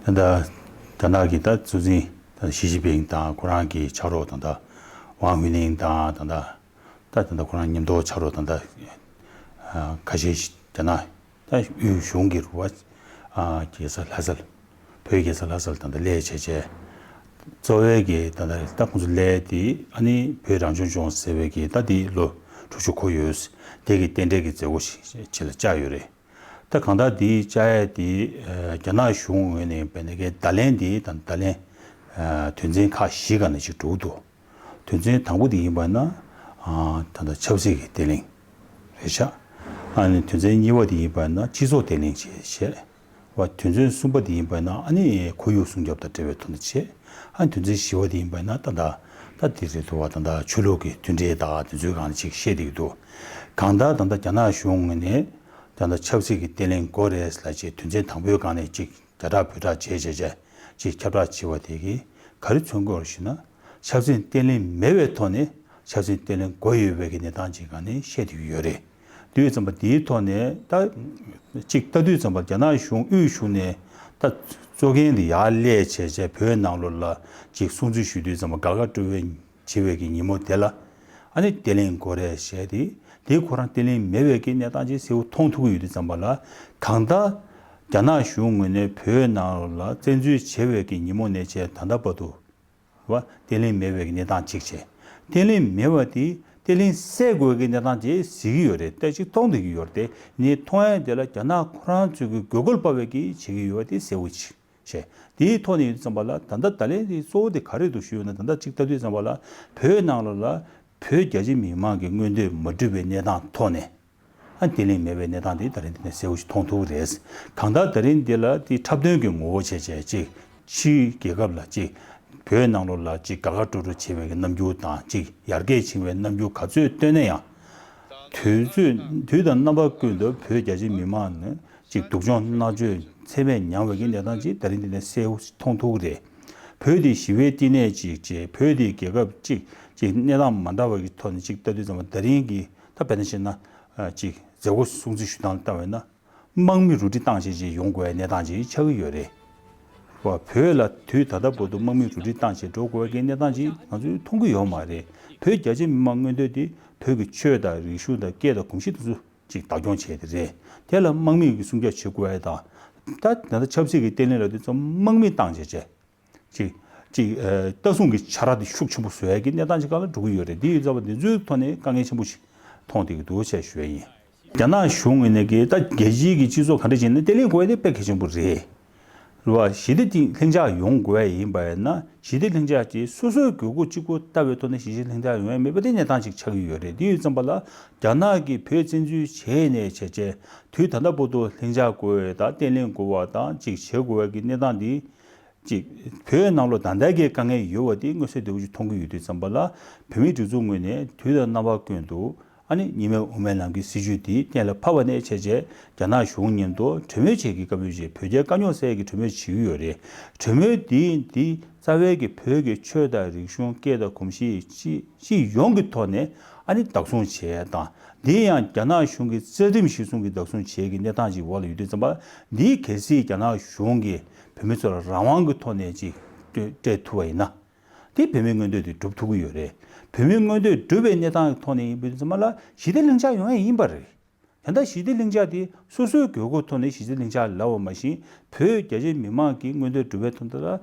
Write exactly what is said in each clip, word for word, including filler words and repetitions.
ད་ལྟ་རྒྱ་ནག་གི་ད་གཙོ་འཛིན་ད་ཞི་ཅིན་ཕིང་དང་ཁོ་རང་གི་ཕྱག་རོགས་ད་ལྟ་ཝང་ཝུན་ནིང་དང་ད་ལྟ་ད་ད་ལྟ་ཁོ་རང་མཉམ་དུ་ཕྱག་རོགས་ད་ལྟ་ཁ་ཤས་ཤིག་རྒྱ་ནག་ད་དབུས་གཞུང་གི་རུ་བ་རྒྱལ་ས་ལྷ་སར་བོད་རྒྱལ་ས་ལྷ་སར་ད་ལྟ་སླེབས་བྱས་བྱས་གཙོ་བའི་གི་ད་ལྟ་ད་ཁོང་ཚོ་སླེབས་དེ་ཨ་ནི་བོད་རང་སྐྱོང་ལྗོངས་ཟེར་བའི་གི་ད་དེ་ལོ་དྲུག་ཅུ་འཁོར་ཡོད་དེ་གི་རྟེན་འབྲེལ་གི་མཛད་སྒོ་ཞིག་ཕྱི་ལ་བཅར་ཡོད་རེད། ད་གང་ལྟར་དེའི་བཅར་ཡས་དེ་རྒྱ་ནག་གཞུང་ངོས་ནས་བྱས་ན་གི་བརྡ་ལན་དེ་དང་བརྡ་ལན་དོན་ཚན་ཁག་བཞི་སྒང་ནས་ཅིག་འགྲོ་གི་འདུག་དོན་ཚན་དང་པོ་དེ་ཡིན་པ་ན་ད་ལྟ་ཆབ་སྲིད་ཀྱི་བརྟན་ལྷིང་རེད་ཤག་ཨ་ནི་དོན་ཚན་གཉིས་པ་དེ་ཡིན་པ་ན་སྤྱི་ཚོགས་བརྟན་ལྷིང་བྱས་བྱས། བ་དོན་ཚན་གསུམ་པ་དེ་ཡིན་པ་ན་ཨ་ནི་ཁོར་ཡུག་སྲུང་སྐྱོབ་དང་འབྲེལ་བའི་ཐོག་ནས་བྱས། ཨ་ནི་དོན་ཚན་བཞི་པ་དེ་ཡིན་པ་ན་ད་ད་ད་དེ་རེད་འདུག་བ། ད་ད་ཆོས་ལུགས་ཀྱི་མཐུན་འབྲེལ་དང་དེ་ཚོའི་སྒང་ནས་ཅིག་བཤད་བསྡད་ཀྱི་འདུག་གང་ལྟར་ད་ད་རྒྱ་ནག་གཞུང་ངོས་ནས་ད་ད་ཆབ་སྲིད་ཀྱི་བརྟན་ལྷིང་དགོས་རེད་ལབ་བྱས་དོན་ཚན་དང་པོའི་སྒང་ནས་ཅིག་རྒྱ་གྲགས་བོད་གྲགས་བྱས་བྱས་བྱས་ཅིག་ཁྱབ་བསྒྲགས་བྱས་པ་དེ་གིས་ག་རེ་མཚོན་གྱི་ཡོད་རེད་ཞུ་ན། ཆབ་སྲིད་བརྟན་ལྷིང་མེད་པའི་ཐོག་ནས་ཆབ་སྲིད་བརྟན་ལྷིང་དགོས་ཡོད་པའི་གི་གནས་སྟངས་ཅིག་སྒང་ནས་བཤད་བསྡད་ཀྱི་ཡོད་རེད། དུས་ཙམ་པ་དེའི་ཐོག་ནས་ད་ཅིག་ལྟ་དུས་ཙམ་པ་རྒྱ་ནག་གཞུང་དབུས་གཞུང་ནས་ད་གཙོ་འགན་དེ་ཡར་སླེབས་བྱས་བྱས་བོད་ནང་ལོགས་ལ་ཅིག་སྲུང་བརྩི་ཞུ་དུས་ཙམ་པ་དགའ་དགའ་སྤྲོ་བོ་བྱེད་པའི་གི་ཉིན་མོ་དེ་ལ་ཨ་ནི་བརྟན་ལྷིང་དགོས་རེད་ཞེས་དེ་དེ་ཁོ་རང་བརྟན་ལྷིང་མེད་པའི་གི་གནས་སྟངས་ཅིག་གསལ་པོ་མཐོང་ཐུབ་ཀྱི་ཡོད་དུས་ཙམ་པ་ལ་གང་ལྟར་རྒྱ་ནག་གཞུང་ངོས་ནས་བོད་ནང་ལོགས་ལ་བཙན་འཛུལ་བྱས་པའི་གི་ཉིན་མོ་ནས་བྱས་ད་ལྟ་བར་དུ། བ། བརྟན་ལྷིང་མེད་པའི་གནས་སྟངས་གཅིག་བྱས། བརྟན་ལྷིང་མེད་པ་དེ་བརྟན་ལྷིང་སད་དགོས་ཀྱི་གནས་སྟངས་ཅིག་གཟིགས་ཀྱི་ཡོད་རེད། ཏོག་ཙམ་མཐོང་བསྡད་ཀྱི་ཡོད་རེད་དེ། ནི་མཐོང་ཡ་དེ་ལ་རྒྱ་ནག་ཁོ་རང་ཚོས་ཀྱི་དགོས་མཁོར་དཔག་པའི་གི་བྱེད་ཀྱི་ཡོད་པ་དེ་གསལ་པོ་ཅིག་བྱས། དེའི་ཐོག་ནས་ཡིན་དུས་ཙམ་པ་ལ་ད་ལྟ་བརྡ་ལན་དེ་གཙོ་བོ་དེ་ག་རེ་འདུག་ཞུས་ཡོད་ན། ད་ལྟ་གཅིག་ལྟ་དུས་ཙམ་པ་ལ་བོད་ནང་ལོགས་ལ་བོད་རྒྱ་ཆེ་མི་མང་གི་མངོན་འདོད་མ་འགྲུབ་པའི་གནས་སྟངས་ཐོག་ནས། ཨ། བརྟན་ལྷིང་མེད་པའི་གནས་སྟངས་དེ་ད་རིང་འདི་ནས་གསལ་པོ་ཞིག་མཐོང་ཐུབ་ཀྱི་རེད། གང་ལྟར་ད་རིང་འདི་ལ་དེ་འཁྲབ་སྟོན་གྱི་ངོ་བོ་བྱས་བྱས་ཅིག་ཕྱིའི་རྒྱལ་ཁབ་ལ་ཅིག་བོད་ནང་ལོགས་ལ་ཅིག་དགའ་དགའ་སྤྲོ་སྤྲོ་བྱེད་པའི་གི་རྣམ་འགྱུར་དང་ཅིག་ཡར་རྒྱས་ཕྱིན་པའི་རྣམ་འགྱུར་ག་ཚོད་སྟོན་ན་ཡང་། དུས་ཚོད་དུས་དང་རྣམ་པ་ཀུན་ཏུ་བོད་རྒྱ་ཆེ་མི་མང་ནི་ཅིག་སྡུག་སྦྱོང་མནར་གཅོད་ཚད་མེད་མྱངས་པའི་གི་གནས་སྟངས་ཅིག་ད་རིང་འདི་ནས་གསལ་པོ་ཞིག་མཐོང་ཐུབ་ཀྱི་རེད། བོད་དེ་ཞི་བའི་བསྟི་གནས་ཅིག་བྱས། བོད་དེ་རྒྱལ་ཁབ་ཅིག་ཅིག་གནས་སྟངས་མ་འདྲ་བ་གི་ཐོག་ནས་ཅིག་ལྟ་དུས་ཙམ་པ་ད་རིང་གི་ད་དཔེར་ན་བཤད་ན། ཅིག་མཛད་སྒོ་སྲུང་བརྩི་ཞུ་སྟངས་ལ་ལྟ་བས་ན། དམག་མི་རུ་སྒྲིག་བཏང་བྱས་བྱས་ཡོང་དགོས་པའི་གནས་སྟངས་ཅིག་ཆགས་ཀྱི་ཡོད་རེད། བ། བོད་ལ་དུས་ད་ལྟ་བར་དུ་དམག་མི་རུ་སྒྲིག་བཏང་བྱས་འགྲོ་དགོས་པའི་གནས་སྟངས་ཅིག་ང་ཚོས་མཐོང་གི་ཡོད་མ་རེད། བོད་རྒྱ་ཆེ་མི་མང་མངོན་འདོད་དེ་བོད་ཀྱི་ཆོས་དང་རིག་གཞུང་དང་སྐད་དང་གོམས་གཤིས་དེ་ཚོ་ཅིག་བདག་སྐྱོང་བྱས་ཏེ་རེད། དེ་ལ་དམག་མི་གི་སྲུང་སྐྱོབ་བྱེད་དགོས་པ་དང་། ད་ད་ལྟ་ཆབ་སྲིད་ཀྱི་བརྟན་ལྷིང་ལབ་དུས་ཙམ་དམག་མི་བཏང་བྱས་བྱས། ཅིག་ཅིག་ཨ། ལྟ་སྲུང་གི་བྱ་ར་དེ་ཤུགས་ཆེན་པོ་བཟོ་ཡ་གི་གནས་སྟངས་ཅིག་སྒང་ལ་འགྲོ་གི་ཡོད་རེད། དེ་ཡོད་ཙང་བ་འདི་ཚོའི་ཐོག་ནས་དཀའ་ངལ་ཆེན་པོ་ཞིག་མཐོང་བསྡད་ཀྱི་འདུག་ཅེས་ཞུ་ཡ་ཡིན། རྒྱ་ནག་གཞུང་ངོས་ནས་ཀྱི་ད་རྒྱལ་སྤྱིའི་གི་སྤྱི་ཚོགས་ག་འདྲ་བྱས་ན་བརྟན་ལྷིང་དགོས་ཡ་དེ་དཔེ་གལ་ཆེན་པོ་རེད། རེད་བ། ཞི་བདེ་དེ་ལྷིང་འཇགས་ཡོང་དགོས་ཡ་ཡིན་པ་ཡིན་ན་ཞི་བདེ་ལྷིང་འཇགས་དེ་སོ་སོའི་དགོས་མཁོ་གཅིག་པོ་ལྟ་བའི་ཐོག་ནས་ཞི་བདེ་ལྷིང་འཇགས་ཡོང་ཡ་མེད་པ་དེ་གནས་སྟངས་ཅིག་ཆགས་ཀྱི་ཡོད་རེད། དེ་ཡོད་ཙང་བ་ལ་རྒྱ་ནག་གིས་བོད་བཙན་འཛུལ་བྱས་ནས་བྱས་བྱས་དུས་ད་ལྟ་བར་དུ་ལྷིང་འཇགས་དགོས་ཡ་དང་བརྟན་ལྷིང་དགོས་པ་དང་ཅིག་བྱེད་དགོས་ཡ་གི་གནས་སྟངས་འདི། གཅིག་བོད་ནང་ལོགས་ད་ལྟ་གི་དཀའ་ངལ་ཡོད་པ་དེ་མངོན་གསལ་དོད་པོ་ཞིག་མཐོང་གི་ཡོད་དུས་ཙམ་པ་ལ་བོད་མིའི་སྒྲིག་འཛུགས་ངོས་ནས་དུས་དང་རྣམ་པ་ཀུན་ཏུ་ཨ་ནི་གཉིས་སྨན་དབུ་མའི་ལམ་གྱི་སྲིད་བྱུས་དེ་གཏན་ལ་ཕབ་པ་ནས་བྱས་བྱས་རྒྱ་ནག་གཞུང་མཉམ་དུ་གྲོས་མོལ་བྱེད་ཀྱི་བཀའ་མོལ་བྱས། བོད་རྒྱའི་དཀའ་རྙོག་སེལ་གྱི་གྲོས་མོལ་བྱེད་ཀྱི་ཡོད་རེད། གྲོས་མོལ་དེ་འདི་རྩ་བའི་གི་བོད་ཀྱི་ཆོས་དང་རིག་གཞུང་སྐད་དང་གོམས་གཤིས་སྤྱི་སྤྱི་ཡོངས་ཀྱི་ཐོག་ནས་ཨ་ནི་བདག་བཟུང་བྱས་དང་། འདི་ཡང་རྒྱ་ནག་གཞུང་གི་རྩ་ཁྲིམས་གཞི་བཟུང་གི་བདག་བཟུང་བྱས་ཀྱི་གནས་སྟངས་ཅིག་འོག་ལ་ཡོད་དུས་ཙམ་པ། འདིའི་གལ་སྲིད་རྒྱ་ནག་གཞུང་གིས་བོད་མི་ཚོ་ལ་རང་དབང་གི་ཐོག་ནས་ཅིག་སྤྲད་སྤྲད་ཐུབ་པ་ཡིན་ན། དེ་བོད་མིའི་མངོན་འདོད་དེ་འགྲུབ་ཐུབ་ཀྱི་ཡོད་རེད། བོད་མིའི་མངོན་འདོད་འགྲུབ་པའི་གནས་སྟངས་ཀྱི་ཐོག་ནས་ཡིན་པའི་ཙམ་པ་ལ་ཞི་བདེ་ལྷིང་འཇགས་ཡོང་ཡ་ཡིན་པ་རེད། ད་ལྟ་ཞི་བདེ་ལྷིང་འཇགས་དེ་སོ་སོའི་དགོས་མཁོ་ཐོག་ནས་ཞི་བདེ་ལྷིང་འཇགས་ལབ་པ་མ་གཞི་བོད་རྒྱ་ཆེ་མི་མང་གི་མངོན་འདོད་འགྲུབ་པའི་དོན་དག་ལ་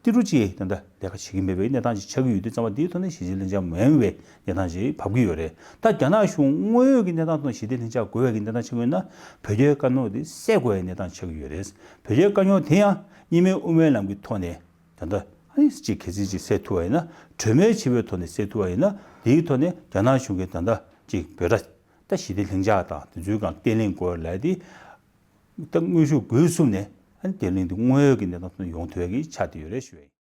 ཏི་རུ་ཅིག་ད་ལྟ་ལས་ཀ་བྱེད་ཀྱི་མེད་པའི་གནས་སྟངས་ཅིག་ཆགས་ཀྱི་ཡོད་དུས་ཙམ་པ། དེའི་ཐོག་ནས་ཞི་བདེ་ལྷིང་འཇགས་མ་ཡོང་བའི་གནས་སྟངས་ཅིག་བབས་ཀྱི་ཡོད་རེད། ད་རྒྱ་ནག་གཞུང་དངོས་ཡོད་ཀྱི་གནས་སྟངས་ཐོག་ནས་ཞི་བདེ་ལྷིང་འཇགས་དགོས་པའི་གི་གནས་སྟངས་ཆགས་ཀྱི་ཡོད་ན། བོད་རྒྱའི་དཀའ་རྙོག་དེ་སེལ་དགོས་པའི་གནས་སྟངས་ཆགས་ཀྱི་ཡོད་རེད། བོད་རྒྱའི་དཀའ་རྙོག་དེ་ཡང་གཉིས་སྨན་དབུ་མའི་ལམ་གྱི་ཐོག་ནས། ད་ལྟ་ཨ་ནི་གཅིག་གལ་སྲིད་ཅིག་སེལ་ཐུབ་པ་ཡིན་ན། གྲོས་མོལ་བྱེད་པའི་ཐོག་ནས་སེལ་ཐུབ་པ་ཡིན་ན། དེའི་ཐོག་ནས་རྒྱ་ནག་གཞུང་གིས་ད་ལྟ་གཅིག་བོད་ར་ད་ཞི་བདེ་ལྷིང་འཇགས་དང་དེ་ཚོའི་སྒང་བརྟན་ལྷིང་དགོས་ལབ་དེ། ད་དངོས་ཤུགས་སྒོས་གསུམ་ནས་ཨ་ནི་བརྟན་ལྷིང་དེ་དངོས་ཡོད་ཀྱི་གནས་སྟངས་ཐོག་ནས་ཡོང་ཐུབ་ཡ་གི་ཆ་དེ་ཡོད་རེད་ཞུ་ཡ་ཡིན།